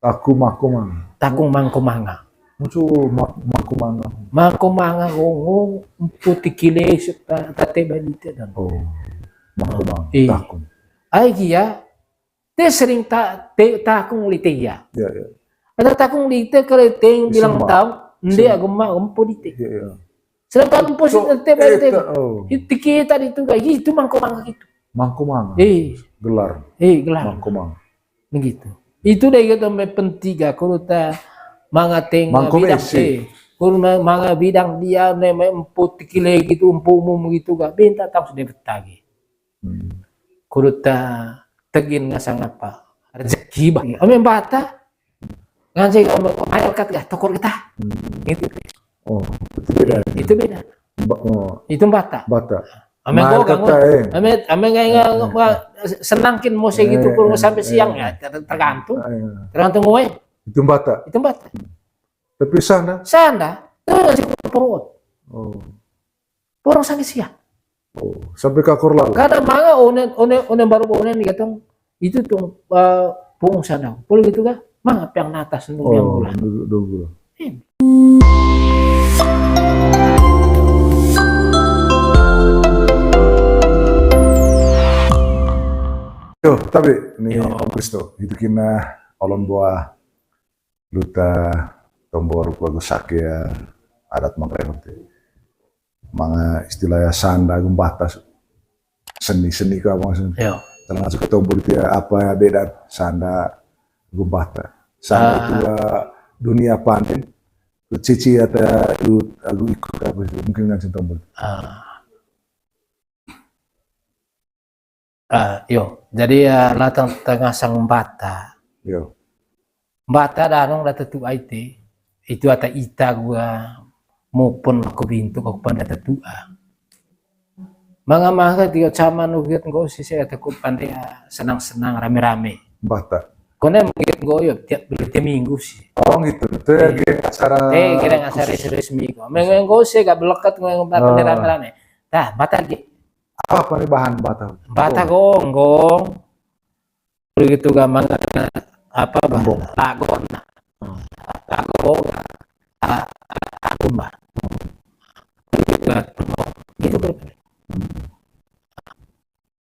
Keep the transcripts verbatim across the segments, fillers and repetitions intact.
Takung mangko manga. Takung mangko manga. Mucu ma-, mangko manga. Mangko manga gonggong empu tikile serta tate balite dan. Oh. Mangko manga. Iya. Takung. Ai gia, te sering ta-, te takung lite ya. Ya, ya. Ada takung lite kali te bilang tahu, nde agama empu lite. Ya, ya. Sedangkan empu si te balite. Itu kita itu mangko manga gitu. Mangko manga. Eh. Gelar. Eh, gelar. Mangko manga. Begitu. Itu deh gitu, me pentiga, kuruta manga teng bidang, eh, kuru ma-, manga bidang dia, ne me empu tikile gitu, empu umum gitu, gak bentar tahu sudah betagi. Hmm. Kuruta tegin ngasang apa? Rezeki bah. Ame bata. Nganjai mayal kat gak tokor kita. Hmm. Gitu. Oh, itu beda. Itu beda. Itu bata. Bata. Ame nggak, eh. Ame, ame nggak, nggak, nggak, senangkin mau segitu kurung sampai siang ya, ter-, tergantung. Tergantung gue. Itu bata. Itu bata. Tapi sanda? Sanda. Terus masih perut. Oh. Porong sampai siang. Oh, sampai kakor lalu. Kada manga onen, onen, onen baru onen gatong. Itu tuh, eh, pung sana. Pul gitu kah? Manga piang natas nung yang bulan. Dulu, dulu. Yo, tapi ini Om Kristo, itu kina olon buah luta tombo rupa gue sake ya adat mangkere. Manga istilah ya sanda gembata seni-seni ke apa maksudnya? Iya. Termasuk ke tombo itu ya apa ya beda sanda gembata. Sanda itu ya dunia panen. Cici ata aku ikut apa itu mungkin nggak tombo. Ah. Ah, yo, jadi, eh, latang tengasang bata. Yo. Bata danong data tu aite, itu ata ita gua mupun aku bintuk aku panda tetua. Manga manga tiga caman ugiat nggo sih saya ataku pande, eh, senang-senang rame-rame. Bata. Kone mungkin nggo yo tiap, tiap minggu sih. Oh gitu. Itu ya acara. Eh, kira acara serius minggu. Mengenggo sih gak belekat nggo rame-rame. Tah, bata ge. Apa nih bahan bata? Bata gonggong. Begitu gampang apa bah? Tembung. Lagu na. Hmm. Lagu ah, aku bah. Gitu kan. Gitu kan.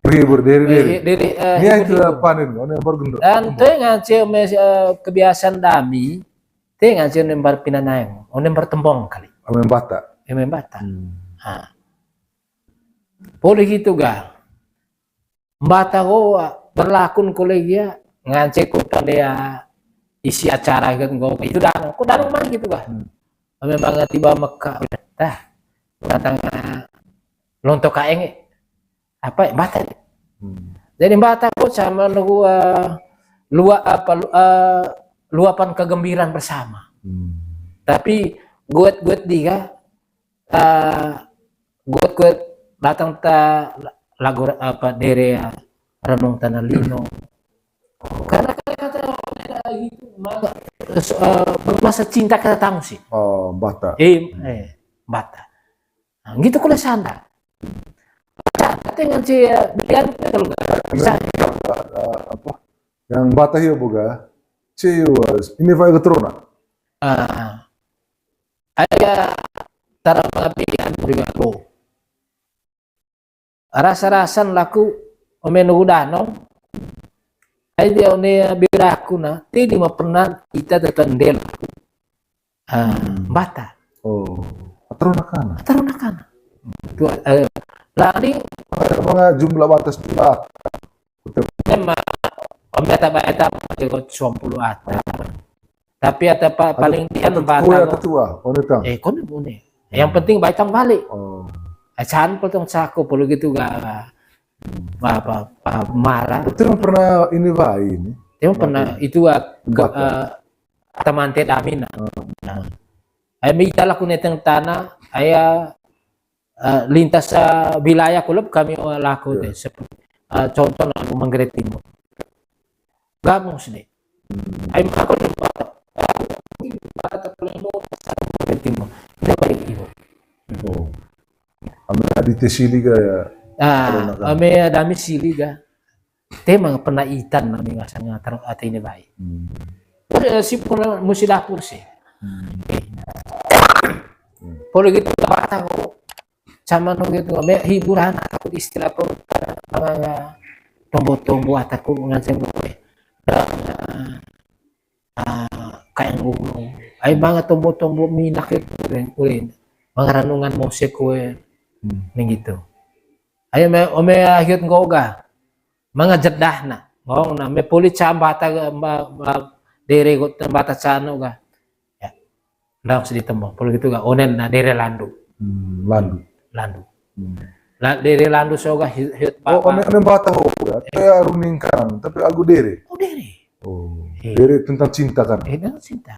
Pergi berdiri diri. Eh, diri, eh, ini yang hibur-hibur. Panen, oh, ini baru gendut. Dan tuh yang ngance, eh, kebiasaan dami, tuh yang ngance nembar pinanaeng, oh, nembar tembong kali. Ame bata. Ame bata. Hmm. Ha. Boleh gitu ga. Mbata goa berlakun kolegia ngance kota lea isi acara gitu nggo itu dang kok dang mana gitu bah. Hmm. Memang tiba Mekah udah tah datang lontok kaenge apa ya, Mbata. Hmm. Jadi Mbata kok sama nunggu, eh, lua apa lu- eh, luapan kegembiraan bersama. Hmm. Tapi guet-guet diga eh, guet-guet datang ta lagu apa dere ya, renung tanah lino. Karena kata-kata gitu maka, eh, bermasa cinta kata tamu sih. Oh, Mbata. Eh, eh, Mbata. Nah, gitu kalau sanda. Sanda dengan si, eh, Bian kalau nggak bisa. Apa? Yang Mbata hiyo boga. Si ini file keturunan. Ah. Aya tara pangabean juga lo. Rasa-rasan laku ome nugu danong. Ai dia one biraku na, tidi ma pernah ita tetendel. Ah, hmm. Bata. Oh, ataruna kana. Ataruna kana. Tu, eh, lari. Ada jumlah batas juga. Memang, ome taba eta, ate ko suam puluh ata. Tapi ata pa-, paling dia ata tua, ata tua, one tang. Eh, kone bune. Yang penting baik tang balik. Oh. Eh, san potong saku, puluh gitu gak, apa, apa, marah. Itu yang pernah ini wai ini. Yang pernah itu, ah, ke, eh, teman te damina. Oh. Nah. Ai mita laku neteng tanah, aya eh, lintas, eh, wilayah kulub kami, eh, laku te, sep-, eh, contoh laku Manggarai Timur. Gabung sini. Ai maka aku lupa. Manggarai Timur. Kita balik ibu. Oh. Ame adi te siliga ya. Ah, ame adami siliga. Te mang pernah itan nami ngasang ngatar ate ini baik. Hmm. eh, sibuk musi dapur sih. Poli gitu, bata ko. Sama no gitu, me hiburan atau istilah apa, manga tombo-tombo ataku nganceng ko. Ah, kayak ngomong. Ai manga tombo-tombo minak itu, urin, urin. Manga ranungan mose kue. Ning gitu. Ayo me, ome akhir nggoga. Manga jedahna. Ngongna, me poli camba ta, ma, ma, dere got bata cano ga. Ya. Ndang sedi tembang. Poli gitu ga, onen na dere landu. Landu. Landu. La, dere landu so ga hi-, hiut. Oh, papa. Onen, onen bata ho ya. Tapi aru ningkanan, tapi agu dere. Oh, dere. Oh, dere tentang cinta kan? Eh, tentang cinta.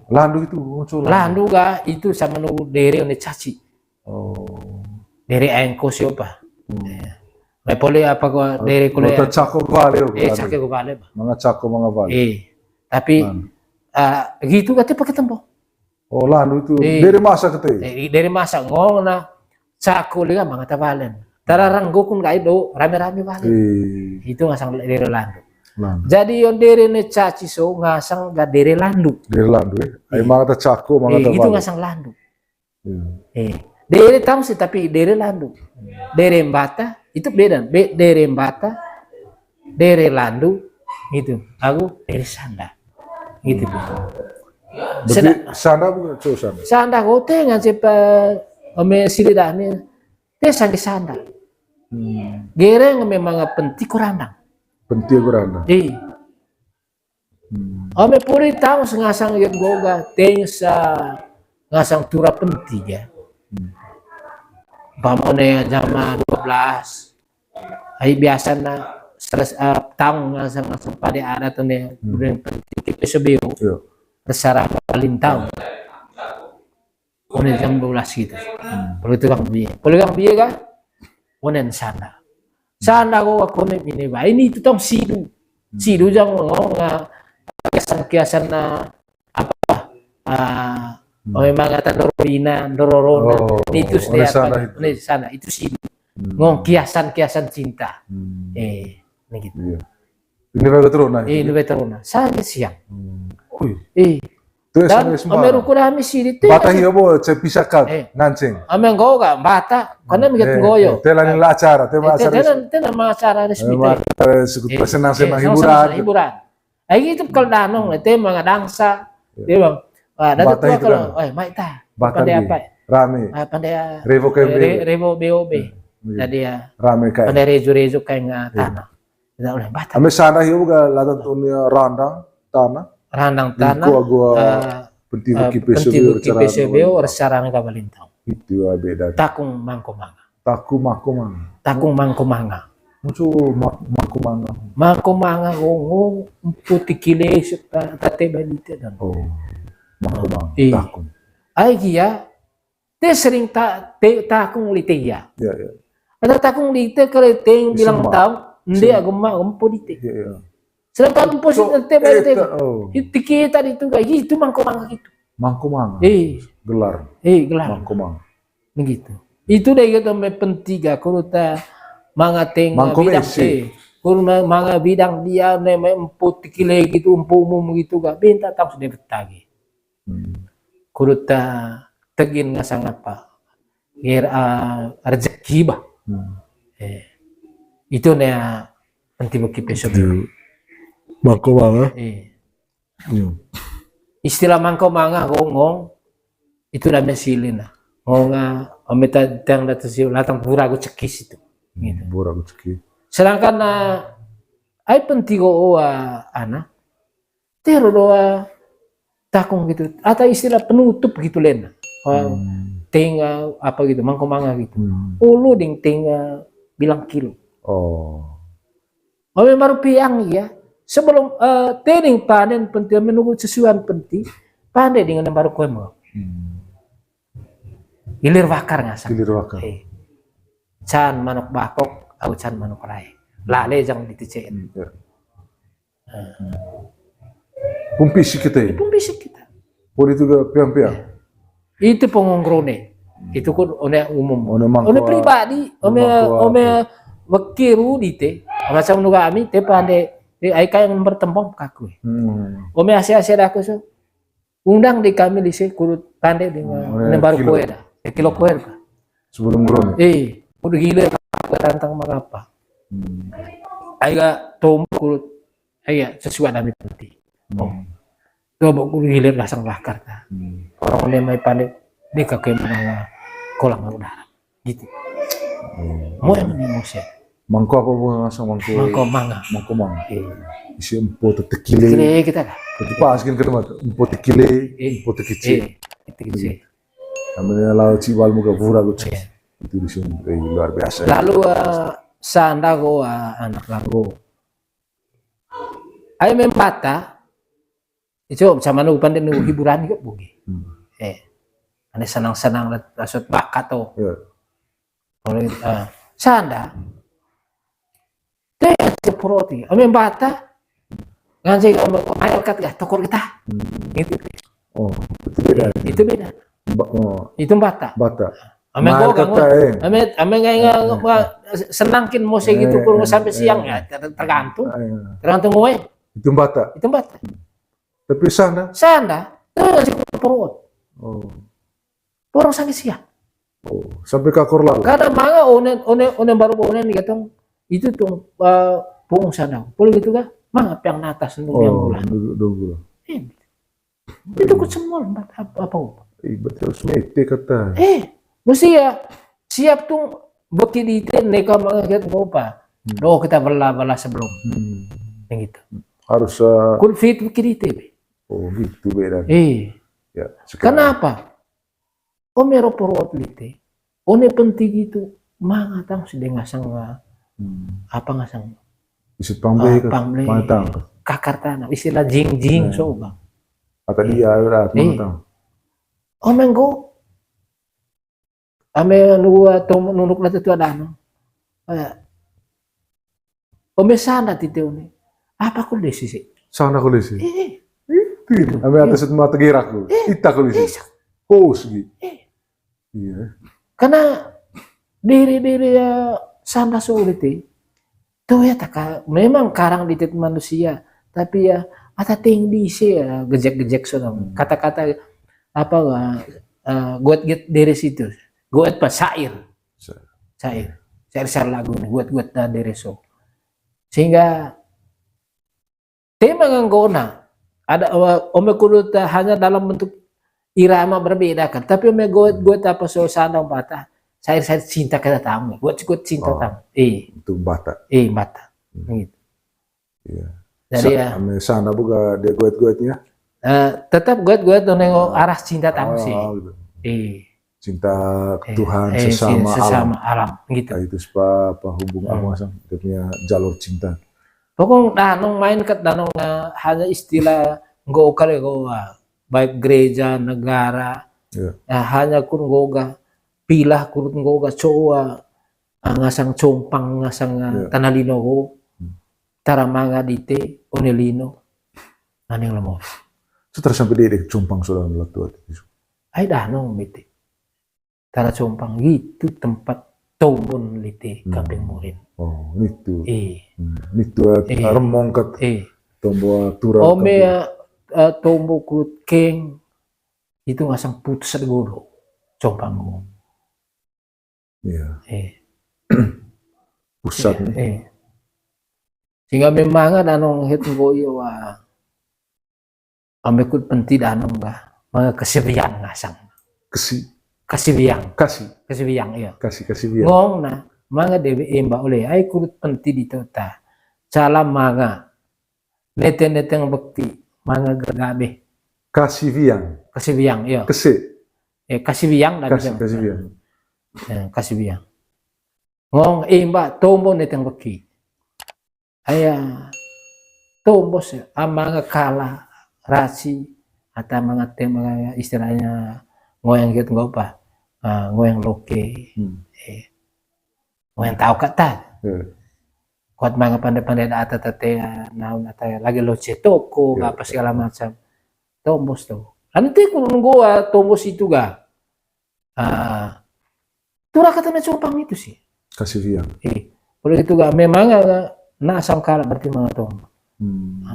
Landu itu muncul. Landu ga itu sama nu dere one caci. Oh. Dere aengko siopa. Eh. Mai poli apa ko dere kuliah. Bata cako bale, eh, cako bale, bah. Manga cako, manga bale. Eh, tapi, ah, gitu kate pake tembang. Oh, landu itu. Eh. Dere masa kate. Eh, dere masa ngongna cako liga manga ta balen. Tararang gokun gai do rame-rame balen. Eh. Itu ngasang dere landu. Landu. Jadi yon dere ne caci so ngasang ga dere landu. Dere landu, eh. Ai manga ta cako, manga ta balen. Eh, itu ngasang landu. Eh, dere tamu sih, tapi dere landu. Dere mbata, itu beda. Be-, dere mbata, dere landu, gitu. Aku dere sanda. Gitu. Berarti sanda bukan cowok sanda? Sanda ko te ngan cepa ome sili dani. Te sangge sanda. Gereng memang penti kurandang. Penti kurandang. Iya. Ome poli tamu sengasang yet goga, teng sa ngasang tura penti ya. Umpama ne jam dua belas. Ai biasa na seles, eh, tamu ngasang, ngasang pade adat ne, kemudian penti ke sebeu. Iya. Resara paling tamu. One jam dua belas gitu. Poli tukang bie. Poli tukang bie kan? Onen sanda. Sanda ko aku ne mine ba. Ini itu tong sidu. Sidu jang ngong, ah, kiasan-kiasan na apa? Ah, oh, memang kata ndoro bina, ndoro rona. Oh, nitu one sanda itu. One sanda itu sidu. Ngong kiasan-kiasan cinta. Eh, ini gitu. Iya. Ini baru turun nah. Eh, ini baru turun nah. Sangge siang. Ui. Eh. Terus dan ame ruku dami sidi te. Bata hio bo, ce pisaka, eh, nganceng. Ame nggoga, bata, karena migat nggoyo. Te lani la acara, te ma acara. Te, te nama acara resmi te. Acara senang-senang, eh, hiburan. Senang-senang hiburan. Ai itu kalau danong, te manga dangsa. Iya. Dia bang. Wah, dari bata tua itu kalau, kan. Eh, mai ta. Bata pandai di apa? Rame. Ah, pandai, ah, revo, eh, re-, revo B O B. Iya. Jadi ya. Rame kayak. Pandai rejo-rejo kayak, ah, tanah. Tidak boleh batal. Ame sanda hio ga latan tunia randang tanah. Randang tanah. Iko agua, eh, penti, eh, beki penti peso beki peso beo, resarang ka balintang. Itu beda. Takung mangko manga. Takung mangko manga. Takung mangko manga. Muncul ma-, mangko manga. Mangko manga ngong, ngong, empu tikile, tate balite dan. Oh. Mangko manga. Iya. Takung. Ai kia, te sering ta-, te-, takung lite ya. Iya, iya. Ada takung lite kali te bilang tahu, nde agama empu dite. Iya, iya. Sedangkan empu si te bae te. Itu kita itu kayak gitu, mangko manga gitu. Mangko manga. Eh. Gelar. Eh, gelar. Mangko manga. Begitu. Itu deh gitu, me pentiga kuruta manga teng bidang te. Kur ma-, manga bidang dia ne me empu tikile gitu, empu umum gitu ga. Benta tahu sudah betagi. Kuruta tegin ngasang apa? Ger, ah, rezeki bah. Eh, itu ne, ah, penti beki peso. Mangko manga. Eh. Istilah mangko manga ngong, ngong, itu dame silin nah. Ngong, ah, ome ta-, tang data si latang bura gu cekis itu. Gitu. Bura gu cekis. Sedangkan, ah, ai penti go, ah, ana. Tero doa takung gitu. Atau istilah penutup gitu lena. Oh, tenga apa gitu, mangko manga gitu. Ulu ding tenga bilang kilo. Oh. Ome baru piang ya. Sebelum, eh, tening panen penti, menunggu sesuan penti, pande dengan baru kue mau. Ilir wakar ngasang. Ilir wakar. Eh. Can manuk bakok, au can manuk rai. Lale jang diticeen. Iya. Pung fisik kita ya? Pung fisik kita. Pun itu ga piang-piang. Itu pengongrone. Itu kan one umum. One mangko, one pribadi, one mangko ome wekiru dite. Macam nu kami te pande Eh, ai kayak bertempong kaku. Hmm. Ome ase-ase daku so. Undang di kami di se kurut pande di hmm, ne baru kilo. Koe da. Eh, kilo koe da. Sebelum corona. Eh, kudu gila tantang mangapa. Hmm. Ai ga tombo kurut. Ai ga sesuai dami penti. Hmm. Oh. Tombo kurut gila dasang lakar ta. Hmm. Orang ne mai pande di kaki menengah kolam udara. Gitu. Hmm. Mau yang ini mau saya. Mangko apa bu ngasang mangko? Mangko manga. Mangko manga. Iya. Isi empo tete kile. Kile kita lah. Tapi pas kan ketemu empo tete kile, iya. Empo tete kecil. Iya, tete kecil. Namanya laut si wal muka pura gue. Iya. Itu di sini eh, luar biasa. Lalu uh, sanda go uh, anak lagu. Ayo membata. Itu sama nu pandai nu hiburan juga bunyi. Hmm. Eh, ane senang-senang lah, maksud bakat tuh. Iya. Kalau uh, sanda, teh seporoti, ame bata, nganjai ame air kat ya tokor kita. Hmm. Gitu. Oh, itu beda. Itu beda. Ba- oh. Itu bata. Bata. Ame nah, go kata, eh. Ame ame ngai ngai eh, eh. Senangkin mau segitu eh, kurung eh, sampai eh, siang eh. Ya ter- tergantung. Eh. Tergantung gue. Itu bata. Itu bata. Tapi sanda? Sanda. Tuh si porot. Oh. Porong sangi sia. Oh, sampai kakor lalu. Kada manga one one one baru one ni katong itu tuh uh, pung sanda. Boleh gitu kah? Manga piang natas nunggu oh, yang bulan. Dulu, dulu. Eh, itu kok semua empat apa apa. Eh, berarti harus mete kata. Eh, mesti ya siap tuh beki di ite neka manga gitu apa. Hmm. Oh, kita bela bela sebelum. Hmm. Yang gitu. Harus uh... Kun fit beki di ite. Oh, gitu beda. Eh. Ya, sekarang. Kenapa? Ome ro porot lite. One penti gitu. Manga tang si de ngasang hmm. Apa ngasang? Isit pamble ah, ke pamble. Manga tang. Kakar tanah istilah jing jing nah. So bang. Apa eh. Dia lah eh. Manga tang. Ome nggo. Ame nua tom nunuk lata tua dano. Eh. Ome sanda tite one. Apa kul desi si? Sanda kul desi. Eh. Ame atas itu mata gerak lu. Eh. Ita kul desi. Eh. Kos gi. Eh. Iya. Karena diri-diri ya sanda so dite. Tuh ya taka memang karang ditit manusia, tapi ya ata ting di se ya gejek-gejek so hmm. Kata-kata apa uh, uh, guat-guat diri situ. Guat apa syair. Syair. Syair syair lagu guat-guat dan diri so. Sehingga tema nganggona ada uh, ome kudu hanya dalam bentuk irama berbeda kan, tapi ome guat-guat apa so sanda bata syair-syair cinta kita tamu guat-guat cinta oh, tamu eh itu bata eh bata hmm. Gitu. Iya. Jadi sa- ya ame sanda buka dia guat-guatnya uh, tetap guat-guat nengok oh. Arah cinta tamu oh, sih gitu. Eh cinta eh, Tuhan eh, sesama, sesama alam. Alam gitu. Nah, itu sebab apa hubung hmm. Apa sang dia punya jalur cinta. Pokok danong main kat danong uh, hanya istilah nggo kali nggo uh, baik gereja negara yeah. Uh, hanya kun nggo ga pilah kurut nggo ga coa uh, ngasang compang ngasang uh, yeah. Tanah lino go hmm. Tara manga dite one lino. Naneng lemo. Setelah sampai dia compang sudah meletup. Ai danong mete. Tara compang gitu tempat tombon lite hmm. Kaping murin. Oh, itu. Eh. Hmm. Itu eh. Remong kat eh. Tombo tura. Ome uh, tombo kut keng itu ngasang putus ada godo compang. Iya. Eh. Pusat. Eh. Sehingga memang ada nong het nggo iyo wa. Ambe kut penti danong ga manga kasiwiang ngasang. Kasi. Kasiwiang. Kasi. Kasiwiang iya. Kasi kasiwiang. Ngong na manga dewe emba oleh ai kurut penti di tota. Cala manga nete-nete bekti manga gagabe. Kasiwiang. Kasiwiang iya. Kesi. Eh kasiwiang da kasi kasiwiang. Eh kasiwiang. Ngong emba tombo nete bekti. Aya tombos a manga kala rasi ata manga te manga istilahnya ngoyang gitu nggak apa. Ah, ngoyang loke hmm. Eh, ngoyang tahu kata hmm. Kuat manga pandai-pandai ada ata tate naun ata lagi loce toko yeah. Apa segala macam tombos tuh nanti kurung gua tombos itu ga. Ah, tura kata na compang itu sih. Kasiwiang. Eh, kalau itu ga memang na sangkala berarti manga tombo. Hmm.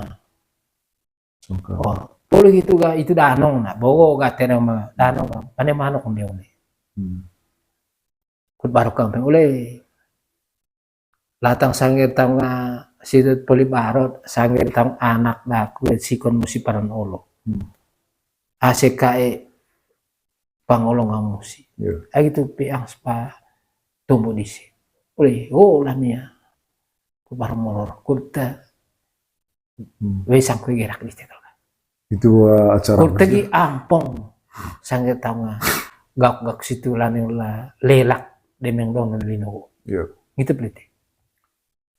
Sungka. Oh, poli gitu ga itu danong na, bogo ga tenang ma danong ga, pane manuk onde-onde. Hmm. Kut baru kampung ule. Latang sangger taung, ah, sidut poli barot, sangger taung anak daku, sikon musi paran olo. Hmm. Ase kae pangolong amusi. Iya. Ai gitu peang sepa tumbuh disi. Ule, oh, lah nia. Ku baru molor, ku te Hmm. Wesang ku gerak di situ. Itu, eh, acara ku tegi ampong. Sangge taung, ah, gak-gak situ lani la lelak demeng dong lino. Iya. Gitu peliti.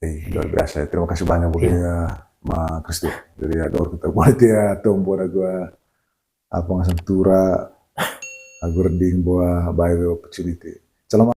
Eh, luar biasa. Terima kasih banyak buat, iya, ya, Ma Kristi. Jadi ya, dor kita buat ya, tombo ada gua apa ngasang tura, agur ding buah by the opportunity. Selamat.